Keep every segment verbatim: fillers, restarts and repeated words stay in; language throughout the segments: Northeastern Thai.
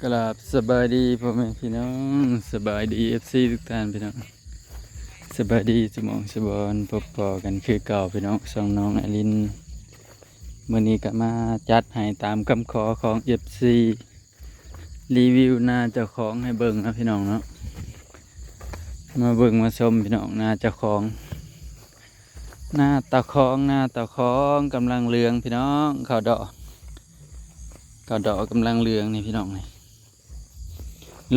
กราบสบายดีพ่อแม่พี่น้อง สบายดีเอฟซีทุกท่านพี่น้อง สบายดีสมองสบอน พบปอกันคือเก่าพี่น้อง ช่องน้องไอริน มื้อนี้ก็มาจัดให้ตามคำขอของเอฟซี รีวิวนาเจ้าของให้เบิ่งนะพี่น้องเนาะ มาเบิ่งมาชมพี่น้อง นาเจ้าของ นาเจ้าของ นาเจ้าของกำลังเหลืองพี่น้อง ข้าวดอก ข้าวดอกกำลังเหลืองนี่พี่น้องนี่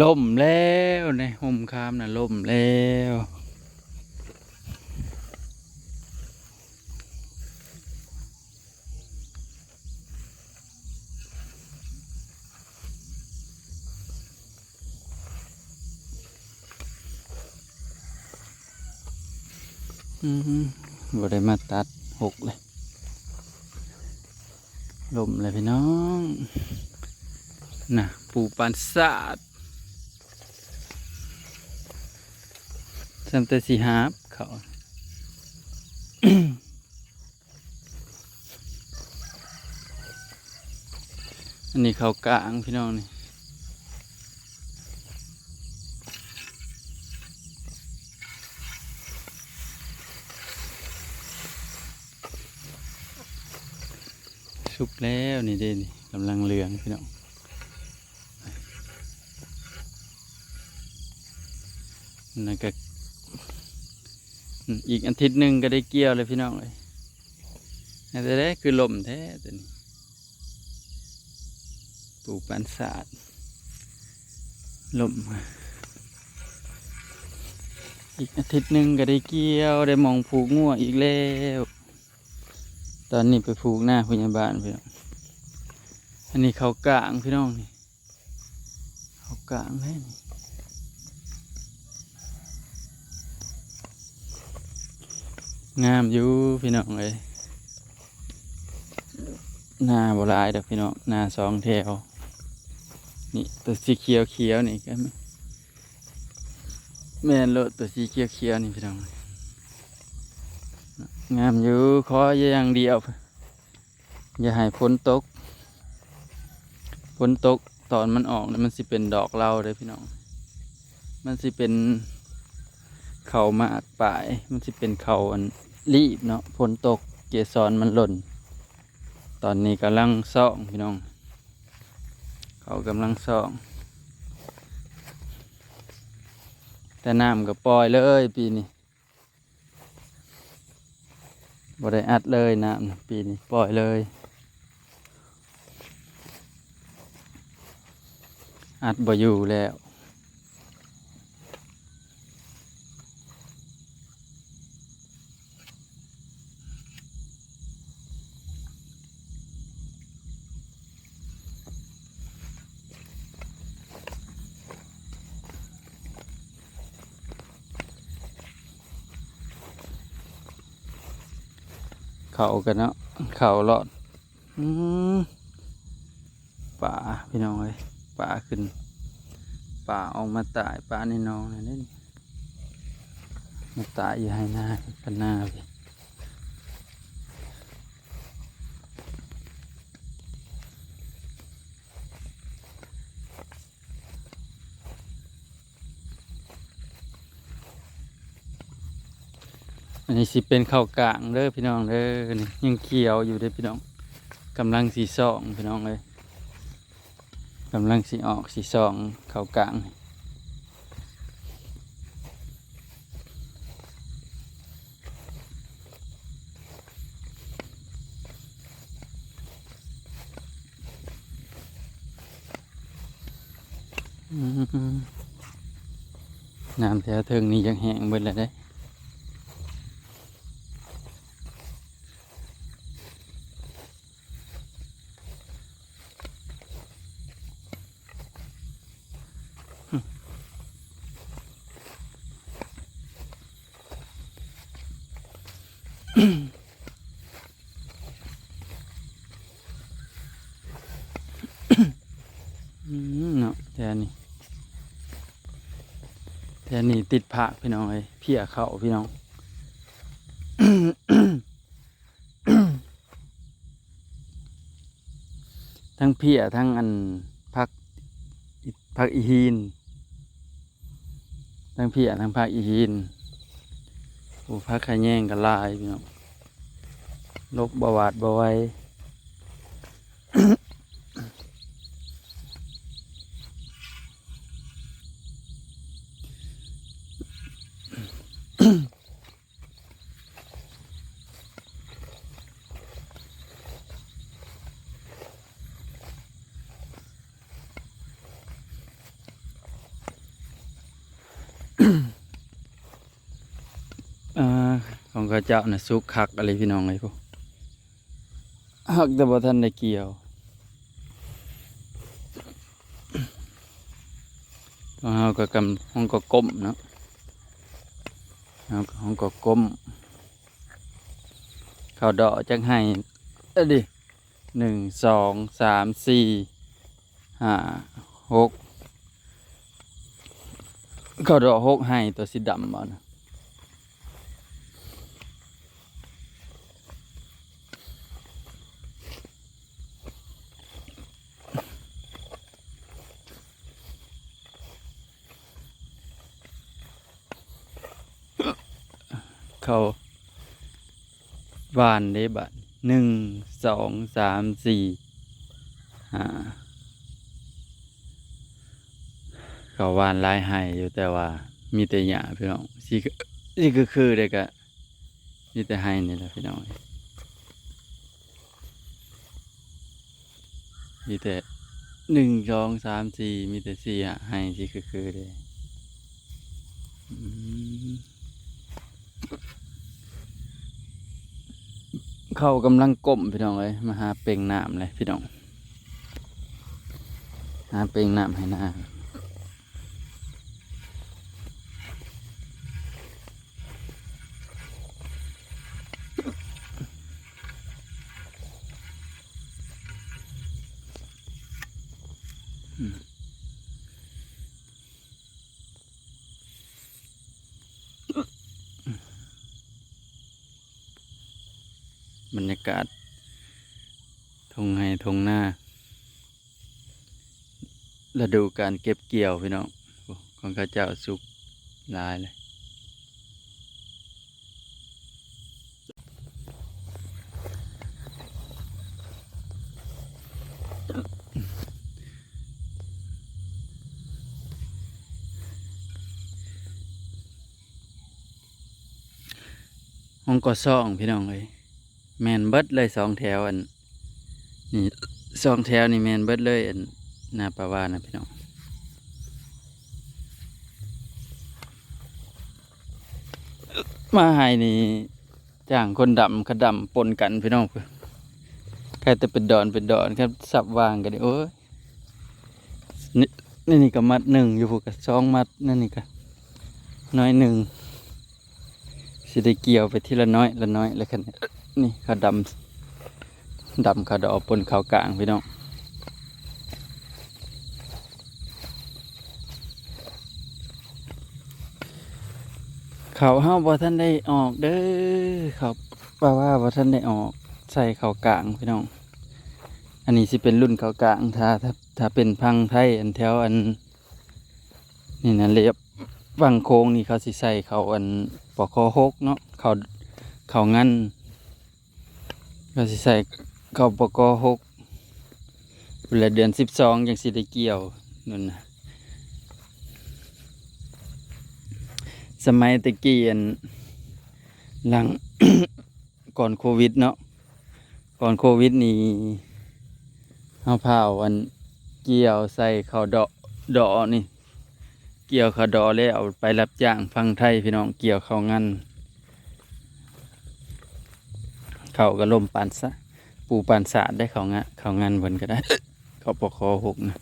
ล่มแล้วนี่ ฮ่มคามน่ะล่มแล้ว อืม บ่ได้มาตัดหกเลย ล่มเลยพี่น้อง น่ะ ปูปานสาด ซ้ำแต่สิหาบเขา อันนี้เขากลางพี่น้องนี่ สุกแล้วนี่เด้นี่ กำลังเหลืองพี่น้อง นั่นก็ อีกอาทิตย์หนึ่งก็ได้เกี่ยวเลยพี่น้องเอ้ย แต่ได้คือล่มแท้ตัวนี้ ปูปานสาด ล่ม อีกอาทิตย์หนึ่งก็ได้เกี่ยว ได้หม่องผูกงัวอีกแล้ว ตอนนี้ไปผูกนาพยาบาลพี่น้อง อันนี้เขากลางพี่น้องนี่ เขากลางเลยนี่ งามอยู่พี่น้องเอ้ย นาบ่หลายดอกพี่น้อง นาสองแถว นี่ตัวสีเขียวเขียวนี่ก็แม่นโลด ตัวสีเขียวเขียวนี่พี่น้อง งามอยู่ ขออย่างเดียว อย่าให้ฝนตก ฝนตกตอนมันออกเนี่ยมันสิเป็นดอกเหล้าเด้อพี่น้อง มันสิเป็นเขาหมากปลาย มันสิเป็นเขาอันรีบเนาะ ฝนตกเกสรมันหล่น ตอนนี้กำลังซ่องพี่น้อง เขากำลังซ่อง แต่น้ำก็ปล่อยเลยปีนี้ บ่ได้อัดเลยน้ำปีนี้ปล่อยเลย อัดบ่อยู่แล้ว เขากันเนาะ เขาหลอด อืม ปลาพี่น้องเอ้ย ปลาขึ้น ปลาออกมาตาย ปลาในหนองนั่นเด้ มาตายอยู่ไฮ่นา ปลานาพี่ อันนี้สิเป็นข้าวกลางเด้อพี่น้องเด้อ นี่ยังเขียวอยู่เด้อพี่น้อง กำลังสีส่องพี่น้องเอ้ย กำลังสีออกสีส่องข้าวกลาง อืม น้ำแถวเทิงนี่ยังแห้งเบิดแล้วเด้ อืม เนาะ แถวนี้ แถวนี้ติดผักพี่น้องเอ้ย เพี้ยเขาพี่น้อง ทั้งเพี้ย ทั้งอันผัก ผักอีหิน ทั้งเพี้ยทั้งผักอีหิน โอ้ ผักขะแยงก็หลายพี่น้อง ลกบ่หวาดบ่ไหว อ่า ของเขาเจ้าน่ะสุกคักอะไรพี่น้องเอ้ย พุ้น หากแต่บ่ทันได้เกี่ยว ของเฮาก็กำ ของก็ก้มเนาะ เฮาก็ ของก็ก้ม ข้าวดอกจักไฮ่ เอ้ยดิ หนึ่ง สอง สาม สี่ ห้า หก ข้าวดอกหกไฮ่ ตัวสีดำบ่นะ เขาหว่านเด้บัด หนึ่ง สอง สาม สี่ ห้า เขาหว่านหลายไฮ่อยู่ แต่ว่ามีแต่หญ้าพี่น้อง สิ สิคือๆ เด้กะ มีแต่ไฮ่นี่แหละพี่น้อง มีแต่ หนึ่ง สอง สาม สี่ มีแต่สี่ห้าไฮ่ สิคือๆ เด้ อืม เขากำลังก้มพี่น้องเอ้ย มาหาเป่งน้ำเลยพี่น้อง หาเป่งน้ำให้นา อืม บรรยากาศ ท่งไฮ่ท่งนา ฤดูการเก็บเกี่ยวพี่น้อง โอ้ ของเขาเจ้าสุกหลายเลย ของก็ซ่องพี่น้องเอ้ย แม่นเบิดเลยสองแถวอัน นี่ สองแถวนี่แม่นเบิดเลยอัน นาปาวานะพี่น้อง มาไฮ่นี่ จ้างคนดำเขาดำปนกันพี่น้อง ใครแต่เป็นดอนเป็นดอนครับ สับวางกันดิ โอ้ย นี่ นี่ นี่ก็มัดหนึ่งอยู่ พุ้นก็สองมัด นั่นนี่ก็น้อยหนึ่ง สิได้เกี่ยวไปทีละน้อยละน้อยแล้วคัน นี่เขาดำ ดำเขาดอกปนเขากลางพี่น้อง เขาเฮาบ่ทันได้ออกเด้อ เขาปาวาบ่ทันได้ออก ใส่เขากลางพี่น้อง อันนี้สิเป็นรุ่นเขากลาง ถ้า ถ้า ถ้าเป็นฝั่งไทยอันแถวอัน นี่นะ เรียบฝั่งโค้งนี่เขาสิใส่เขาอัน ปค หกเนาะ เขา เขางัน เขาสิใส่เขา ปค หก พุ้นแหละ เดือนสิบสองจั่งสิได้เกี่ยวนั่นนะ สมัยตะกี้อัน หลัง ก่อนโควิดเนาะ ก่อนโควิดนี่ เฮาพาเอาอัน เกี่ยวใส่เขาดอก ดอกนี่ เกี่ยวเขาดอกแล้วเอาไปรับจ้างฝั่งไทยพี่น้อง เกี่ยวเขางัน เขาก็ล่มปานสะ ปูปานสาดได้เขางะ เขางันเพิ่นก็ได้ เขา ปค หกนะ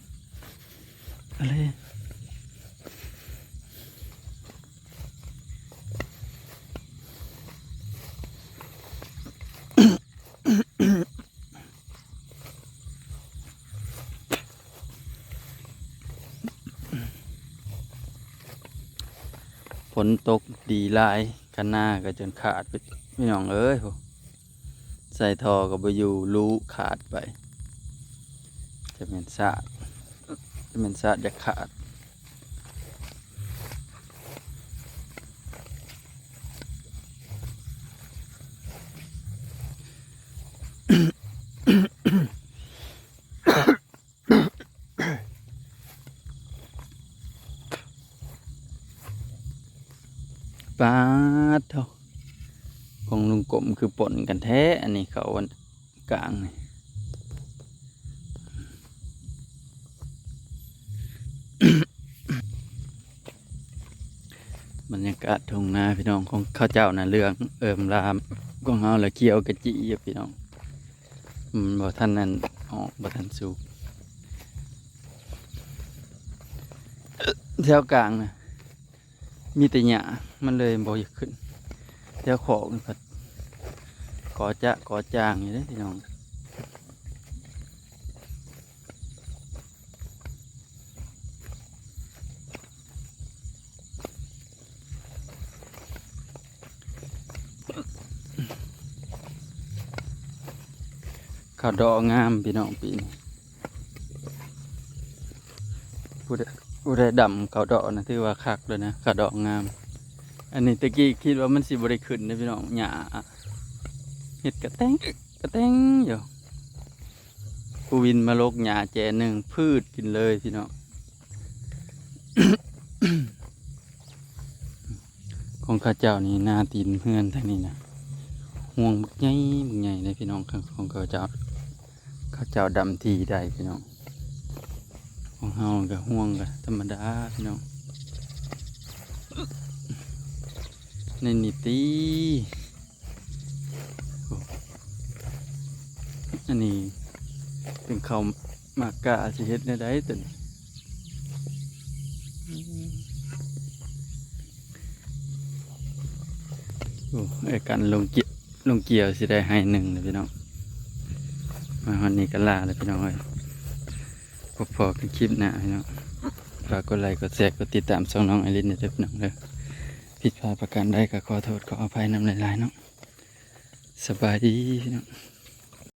อะไร ฝนตกดีหลาย คะน้าก็จนขาดไป พี่น้องเอ้ย โห ใส่ท่อก็บ่อยู่ รูขาดไป จะแม่นซาก จะเป็นสาดอยากขาด ปาดโถ ของลุงกลมคือปนกันแท้ อันนี้เขาอันกลางนี่ บรรยากาศทุ่งนาพี่น้อง ของเขาเจ้านะเหลืองเอิ่มลาม ของเฮาละเขียวกะจิอยู่พี่น้อง อืม บ่ทันนั่นออก บ่ทันสุก แถวกลางนะ มีแต่หญ้า มันเลยบ่อยากขึ้น แถวขอกนี่พัด กอจะกอจางอยู่เด้พี่น้อง ข้าวดอกงามพี่น้องปีนี้ ผู้ใด ผู้ใดดำข้าวดอกนะ ถือว่าคักเลยนะ ข้าวดอกงาม อันนี้ตะกี้คิดว่ามันสิบ่ได้ขึ้นนะพี่น้อง หญ้า เฮ็ดกะแตง กะแตงอยู่ ผู้วินมาลกหญ้าแจหนึ่ง พืชกินเลยพี่น้อง ของเขาเจ้านี่นาตีนเฮือนทางนี้นะ ห่วงบักใหญ่ บักใหญ่เลยพี่น้อง ของ ของเขาเจ้า เขาเจ้าดำทีได้พี่น้อง ของเฮาก็ห่วงก็ธรรมดาพี่น้อง ในนี่ติ อันนี้เป็นข้าวหมากกา สิเฮ็ดแนวใด๋ตัวนี้ โอ้ ไอ้กันลงเกี่ยว ลงเกี่ยวสิได้ไฮ่หนึ่งเลยพี่น้อง มาฮอดนี้ก็ลาเลยพี่น้องเอ้ย พบพ้อกันคลิปหน้าพี่น้อง ฝากกดไลค์ กดแชร์ กดติดตามช่องน้องไอรินด้วยเด้อพี่น้องเด้อ ผิดพลาดประการใดก็ขอโทษขออภัยนำหลายๆเนาะ สบายดีพี่น้อง